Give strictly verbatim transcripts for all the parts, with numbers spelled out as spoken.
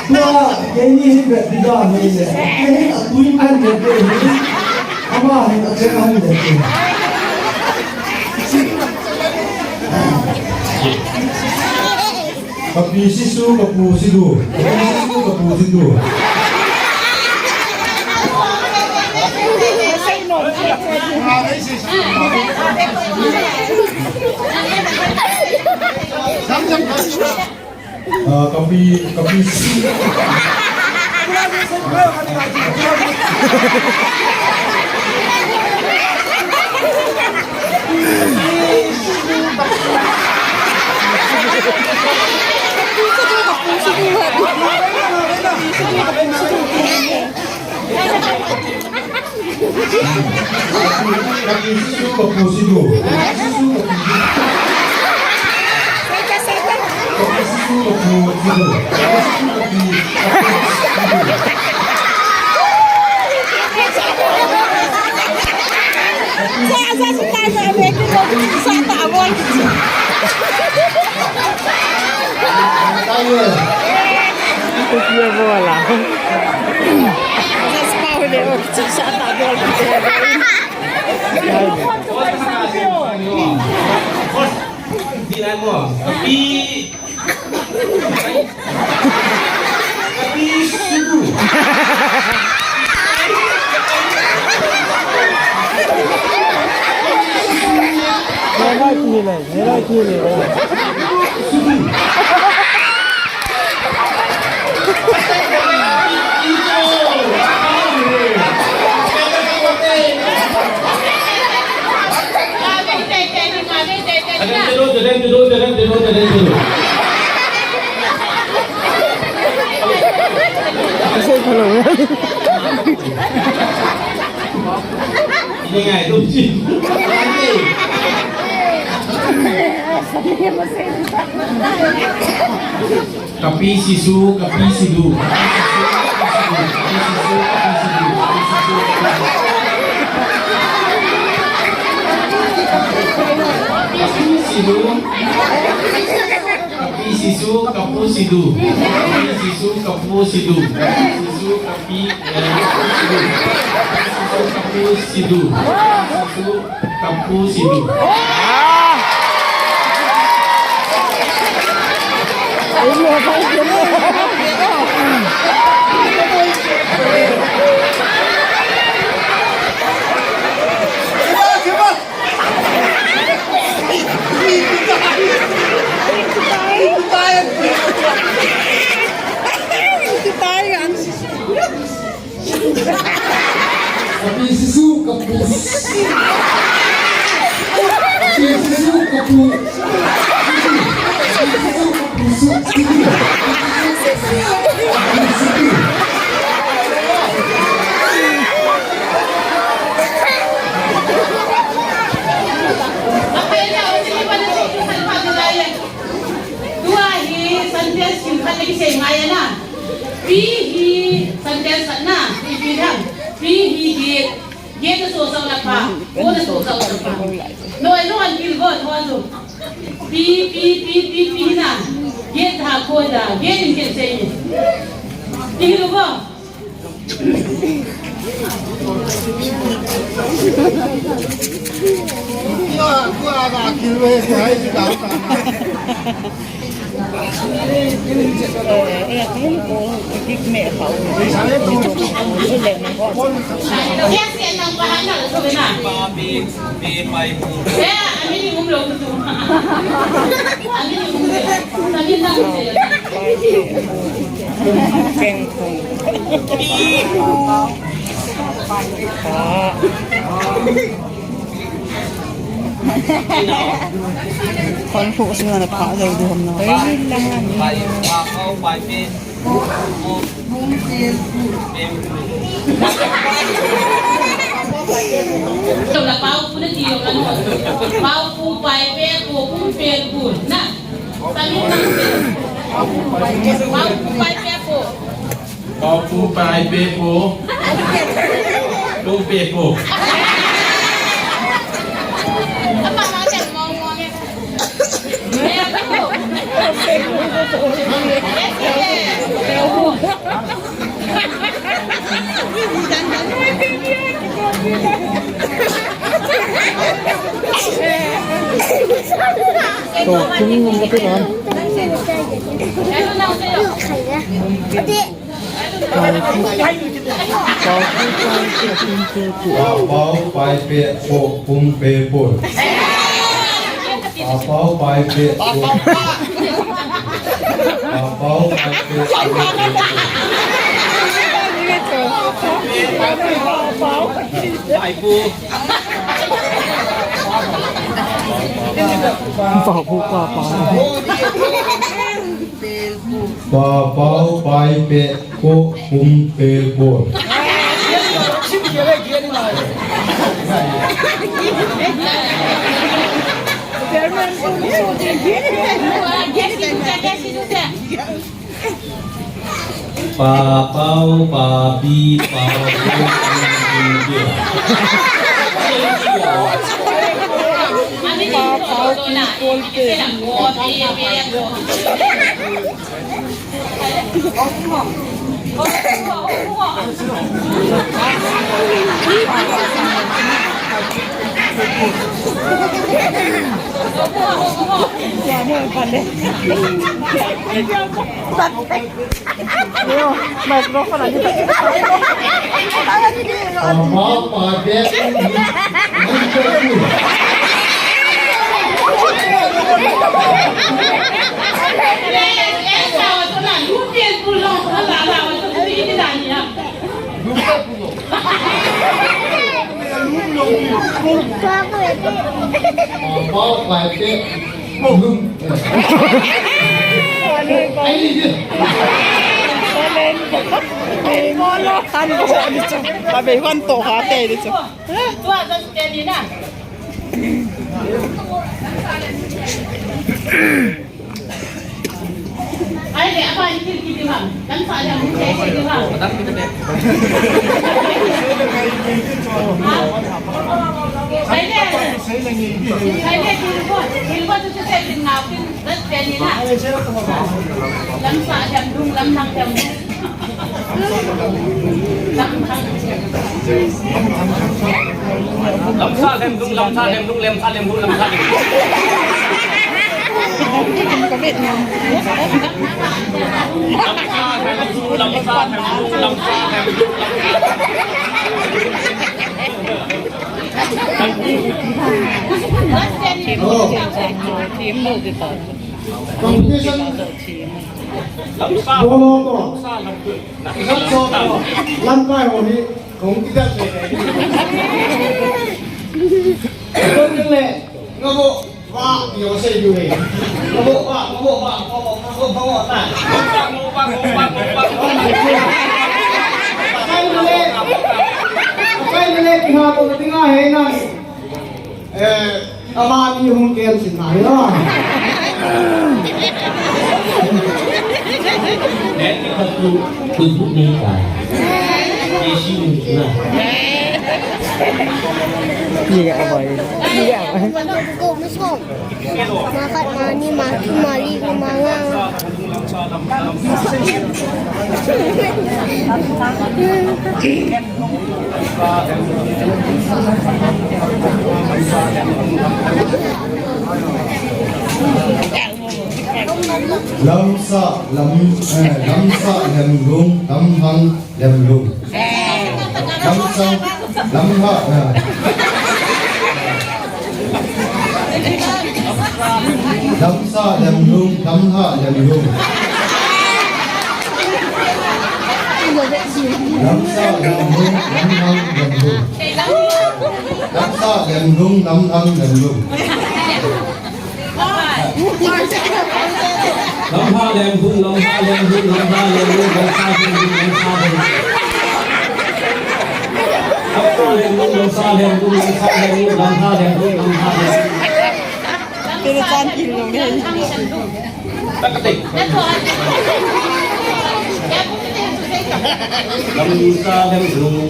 Tua, keini hin vet ding dan hi le. Keini a tui an vet ding hi. Ama hin a chen an vet ding. Ka pi Sisu, ka pu Sidu. Ka pi Sisu, ka pu Sidu. Ah, ka pi, ka pi Sisu. Ka pi Sisu, ka pi Sidu. Ka pi Sisu, ka pu Sidu. Ka pi Sisu, ka pu Sidu. Ka pi Sisu, ka pi, eh, Sidu. Ka pi Sisu, ka pu Sidu. Ka pi Sisu, ka pu Sidu. Ka pi Sisu, ka pu. Ka pi Sisu, ka pu. Ka pi Sisu, ka pu. Tua hi sentence kin khat le kisei ngai na. Pi hi sentence khat na, pi pi thang. Pi hi gate, gate na so sao la pa, ko na so sao la pa. No, no, an pil go, no, an so. Pi, pi, pi, pi, pi na. Gate ha ko da, gate in gate sei ni. Pi hi go. Kon khu sing na pha jo du ham na. Pau pu na ti lo kan. Pau pu pai pe pu pu pe pu na. Pau pu pai pe pu. Pau pu pai pe pu. Pu pe pu. To, kung yung kapit, ah. Pa pau pai pe po pum pe po. Pa pau pai pe po. Pa pau pai pe po. Ai po. Pa pau pa pau. Pa pau pai pe po pum pe po. Pa pau pa pi pau pi pi pi. Pa pau pi pol pe. Yo, microphone lagi. Mama, pa, dad. Ai le, apa ni kil kil di bang? Lam sa lam ni kil kil di bang? Ai le, ai le, kil ko, kil ko tu tu se kil ngau kil rat pe ni na. Lam sa lam dung, lam nang lam dung. Lamsa lem dung, lamsa lem dung, lamsa lem dung, lamsa lem dung. Lamsa lem dung, lamsa lem dung, lamsa lem dung. Competition. Lamsa. Bolo to. Lamsa to. Lamkai ho hi. Kong kita se. Kong le. Ngabo. Wa, yo se yu he. Ngabo, wa, ngabo, wa, ngabo, ngabo, ngabo, ta. Ngabo, wa, ngabo, wa, ngabo, wa. Kai le. Kai le, kiha ko tinga he na. Eh, amani hung kem sin nai lo. Nen ni khatu tu tu ni ta. Ni si ni na. Ni ga bai. Ni ga bai. Ma khat ma ni ma thum ma li ma nga. Lamsa, lam, eh, lamsa, lemlung, lamhang, lemlung. Lamsa, lamha, eh. Lamsa, lemlung, lamha, lemlung. Lamsa, lemlung, lamhang, lemlung. Lamsa, lemlung, lamhang, lemlung. Lamha, lemlung, lamha, lemlung, lamha, lemlung, lamsa, lemlung, lamsa, lemlung. Lamsa, lemlung, lamsa, lemlung, lamsa, lemlung, lamha, lemlung, lamha, lemlung. Pero chan kin long ne. Takate. Lamsa, lemlung.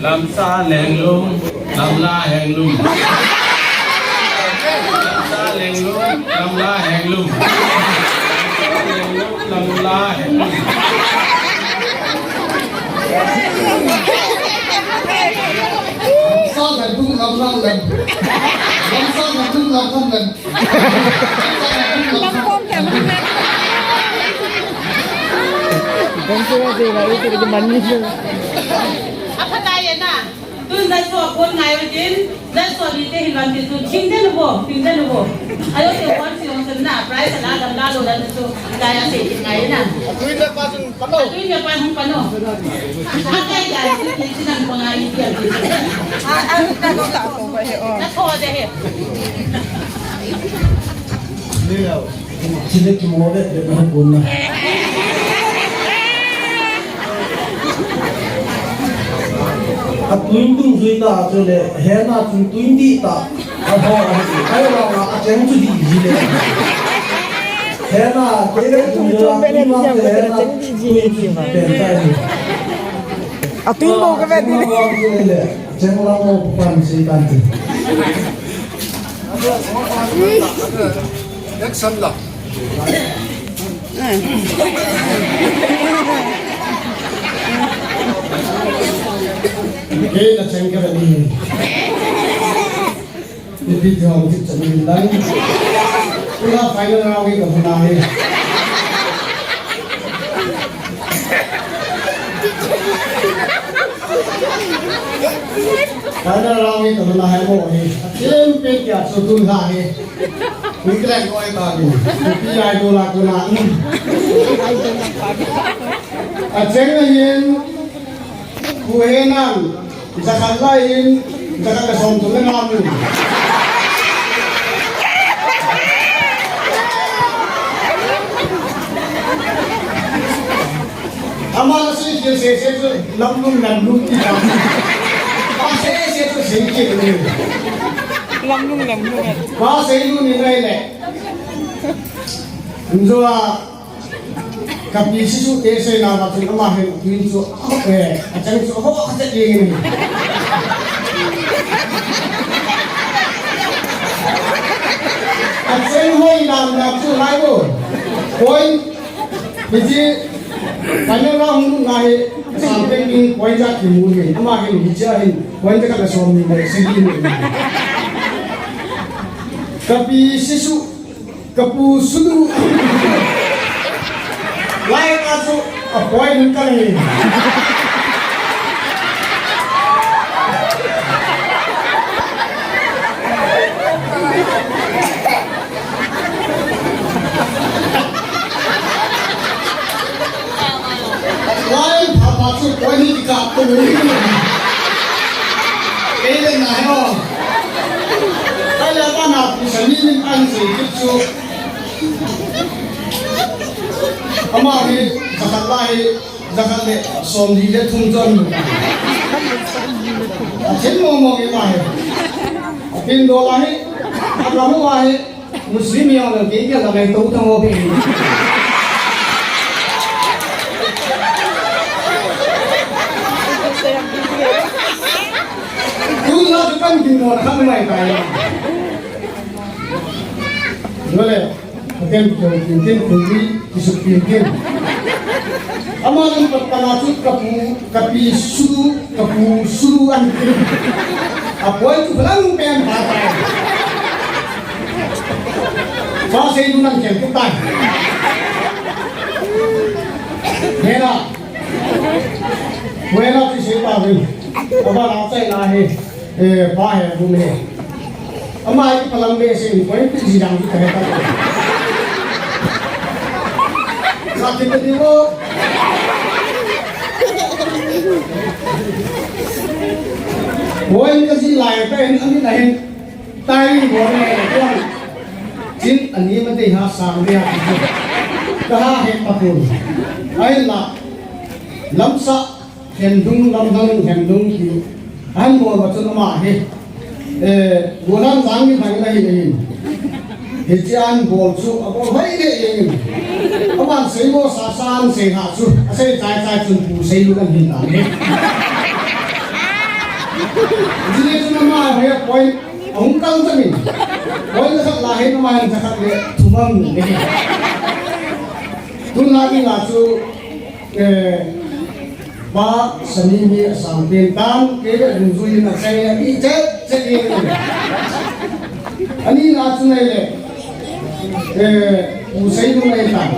Lamsa, lemlung, lamla, lemlung. Lamsa, lemlung, lamla, lemlung. Lam la he. Sa lam dung lam lam lam. Lam sa lam dung lam lam lam. Lam kom kya lam lam. Lam sa lam dung lam lam lam. Aphatai na. Tun nai so kon ngai tin. Nai so ni te hin lam ti tu. King den bo, king den bo. Ayo te kon si on sen na. Price la lam la lo la tu. Daya se ngai na. Tui le pa sun pano. Tui le pa hung pano. Akai dai se ti nan ko ngai ti. A, a, ta ko ta ko he o. Na tho de he. Chile ki mo de de na ko na. A tui tung sui ta chu le, he na tung tui di ta. A ho, a ho, a ho, a cheng chu di ji le. He na, ke le tung yo, tung ma, he na, tung chu di pen ta ni. A tui mo ka ve di le. Cheng la mo pan si tan ti. Action la. Ke na cheng ka ni. Ni pi jong ti chang ni lai. Kula final round ni ka huna ni. Final round ni ka huna hai mo ni. Akim pe kya so tun ha ni. Ni kle ko ai ta ni. Pi ai do la ko na. A cheng na yin. Ku he nan, jakhat lai in, jakhat ka som tu le nam. Ama la sui kil se se tu, lam lung nam lung ti ta. Ba se se tu se kil ni. Lam lung nam lung. Ba se lu ni nai le. Njo a, Kapi sisu te sei na ma chun ama hin tui chu, eh, a chang chu, ho, a chang ding. A chang hoi nam na chu lai bo. Point, hichi, final round na hi, sang pen ding point ja ki mu ni. Ama hin hichi a hin, point ja ka som ni mo, sigi ni. Kapi sisu, Kapu sulu. Lai ka chu a point ka ni. Lai pha pha chu point ni ka tu ni. Kei le na ho. Kei le pa na pi sa ni min an si ki chu. Ama hi, jakhat lai, jakhat le, som li le thum chon. A chen mo mo ke ma hi. A pin do la hi, a ka mo wa hi, Muslim ya la ke ya la ke to ta mo be. Tu la tu kan kin mo la kan mai kai. Dole. Atem to, tin tin, tin tin, kisuk tin tin. Ama lam pat pana chu kapu, kapi sulu, kapu sulu an tin. Apoi chu lang pen pa pa. Pa sei lu nan ken ku tai. Hera. Hera chu sei pa ni. Aba la chai na he. Eh, pa he bu me. Ama ai palam be se ni point tu ji dang tu kare ta. Sa ki ta di wo. Point ka ji lai ta hin ani na hin. Tai ni wo ne ko. Chin ani ma dei ha sang de ha. Ka ha he pa ko. Ai la. Lamsa Hendung, lamdang, hendung ki. Ahin bol va chun ama hi. Eh, Golan jang ni bang na hi ni. Hichi an bol chu, abol hoi le ye ni. Aban sei mo sa san sei ha chu. Asei chai chai chun pu sei lu kan hin ta ni. Jile chun ama hi point. Ahung kang ta ni. Point khat la hi ama hin khat le thumam ni. Tun la ding a chu, eh, Pa Sami mi asang pen tan, kei le dungjuiyin asei a, i chet chet in. Ani na chu nei le, eh, Pu Seidung nei tan.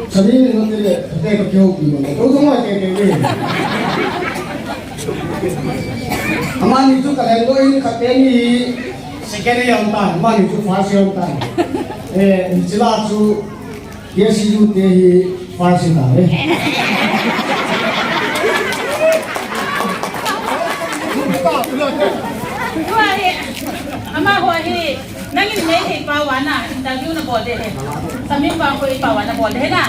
Sami mi no te le, te ka kyo pi mo. To to ma ke ke ke. Amani chu ka len lo in ka te ni second year tan, amani chu first year tan. Eh, in chila chu K S U te hi first ta ve. Hua hi, ama hua hi, nangin Meitei pao a na interview na bol de he. Samin pao ko i pao a na bol de he na.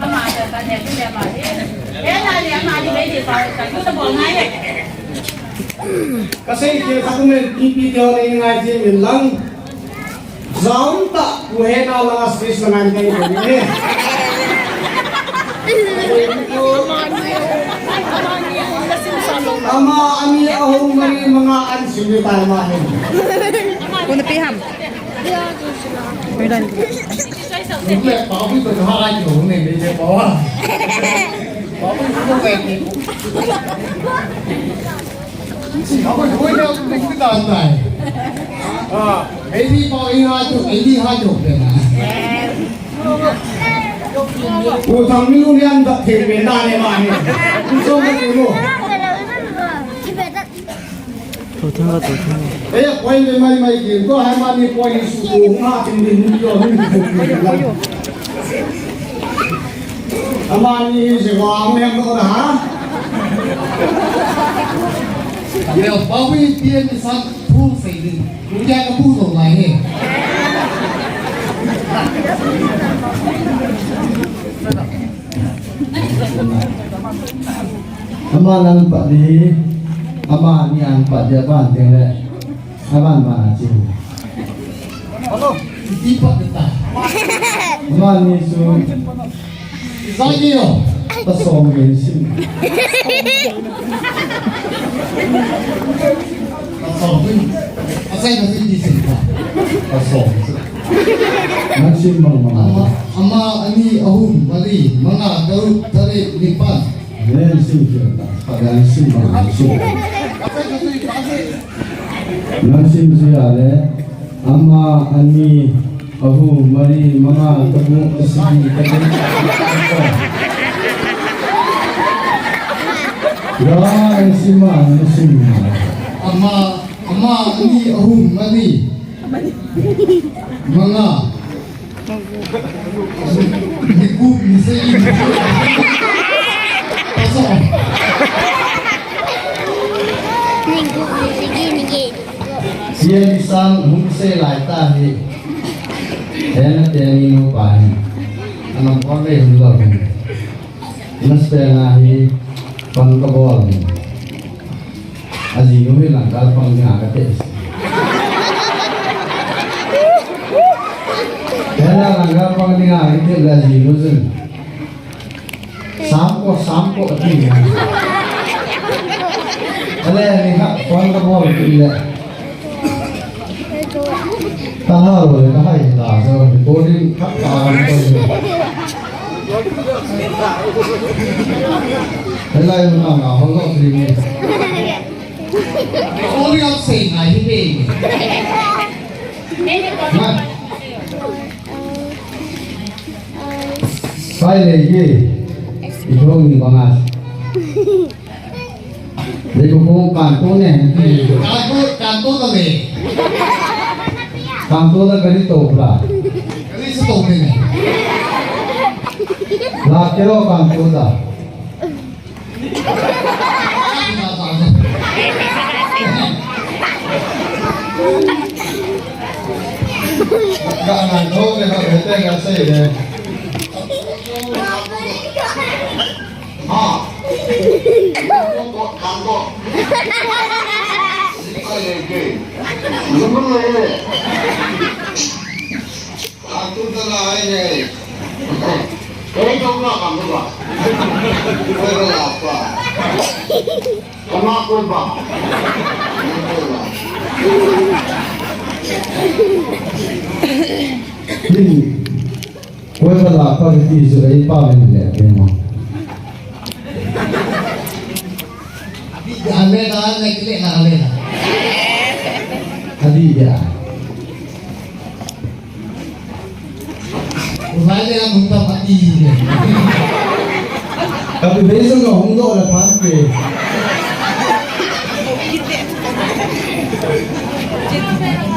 Ama ta ta ne ku le ama hi. He na ni ama ni Meitei pao interview na bol ngai he. Ka sei ke kha ku men P P te ho nei ngai je min lang. Zaum ta, ku he na la stage la ngai ding ko ni. Ama, ani, ahung, mari, manga an sim ni tai ma he. Kona pi ham. Ni le pa bu to ha ai ko ne le pa wa. Pa bu ko ke ni. Abo, abo, abo, abo, abo, abo. Ah, maybe pa, eh, ha, to, maybe ha, to, pe na. Ko thang mi lu nian da the pe na ne ma ne. Ko so ma ko lo. To thang la, to thang la. Eh, point pe mai mai ki, ko hai ma ni point su ko ma tin din ni yo ni ko. Amani hi se wa ang nem lo da ha. Leo pa wi pien ni san thu sei din. Ku ja ka pu lo lai he. Ama nan pa di, ama ni an pa di ban teng le. Aban ban a chi. Hello. Iti pa kita. Aban ni su. Zai ni yo. Pasom ni sim. Pasom ni. Asai na sim ni sim pa. Pasom. Nan sim bang bang. Ama, ama, ani, ahum, mari, manga, taruk, taret, nipan. Nan sim sim. Pada sim bang sim. Asai na sim ni pa. Nan sim sim a le, ama, ani, ahum, mari, manga, taruk, tasagi, taget, takom. Ya, nan sim a, nan sim a. Ama, ama, ani, ahum, mari, manga. Ni gup, ni sagi, ni gup. Paso. Ni gup, ni sagi, ni gup. Sia ni sang hung sei lai ta hi. Hena te ni nu pa hi. Anam kon le hung lo hi. Nas pe na hi pan ka bol hi. Ajinu hi langkal pang dinga kati. Kena langkal pang dinga kati le ajinu jin. Samko, samko ati. Ale ni ha, pang ka bol kati le. Taha lo le, taha ita, so, recording khat ta kan ko. Helai mo na, na, hol lo, recording up sei na, hi pe. Na. Sai le ye. Ito ni bangas. Dei ko kong kanto ne. Kanto, kanto ta le. Kanto ta kari to pra. Kari se to ne. La kero kanto ta. Ka ngan to ne, ka bete ka se ne. Ha. Kanto, kanto. Ai, ai, ai. Nunung le. Kanto ta lai ne. Kei to na kanto ba. Kei to na pa. Kama ko ba. Kei to na. Koi pa la pa kiti chu ei pa ven le ke mo. Abi ja le da le ke le na le na. Abi ja. Ubai le na mun ta pa ti le. Ka bi be so no hung do la pa ke.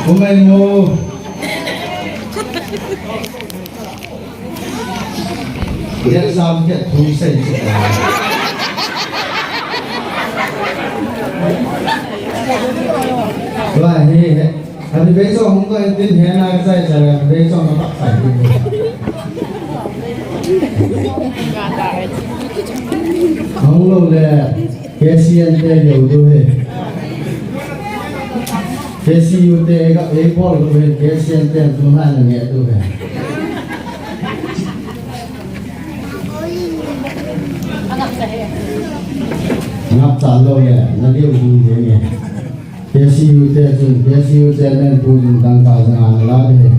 Umai mo. Dia sam dia thu sei sei. Wah, he, he. Abi be so hung ko tin he na sai sai, abi be so na pa sai. Hung lo le. K C N te leo tu he. K C U te ga e bol tu he, K C N te tu ha na nge tu he. Ngap ta lo le, na leo tu he nge. K C U te chun, K C U chairman pu chun dangka jang a na la de.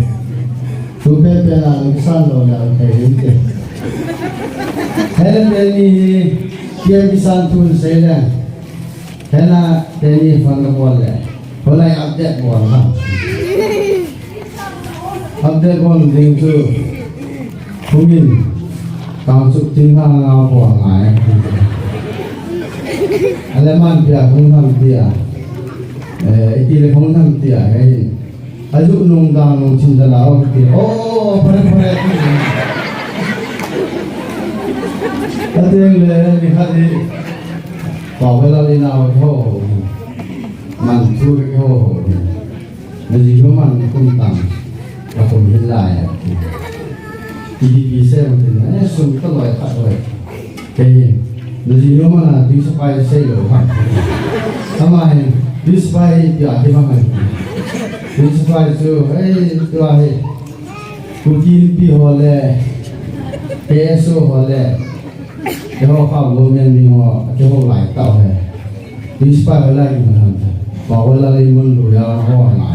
Tu pen pen a na kisan lo le, ang thei hin te. He le pen ni hi, P M kisan tun sei le. Hena teni phone ka bol le. Holai update bol ha. Update bol ding chu. Humin. Kang chu ting ha nga bol ngai. Aleman pia hung ham pia. Eh, iti le hung ham pia. Hei. Aju nung dang nung chin da lao ki. Oh, pare pare. Ateng le ni khat ni. Pa wela le na ho ho. Man thu ke ho ho. Na ji no man kum tang. Ka kum hin lai. T D P se man tin. Eh, sum ka loi khat loi. Kei, na ji no mana tui sapai sei lo ha. Ama hin, tui sapai hi tia ki bang hai. Tui sapai chu, ei, tua hi. Kuki Inpi ho le, K S O ho le, keiho kha women ni ho, keiho lai tau he. Tui sapai ho lai ki man ham. Pa ho lai mun lu ya ho na.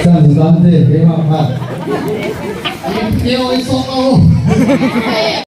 San san te, kei ma phat. Kei ho i so ko.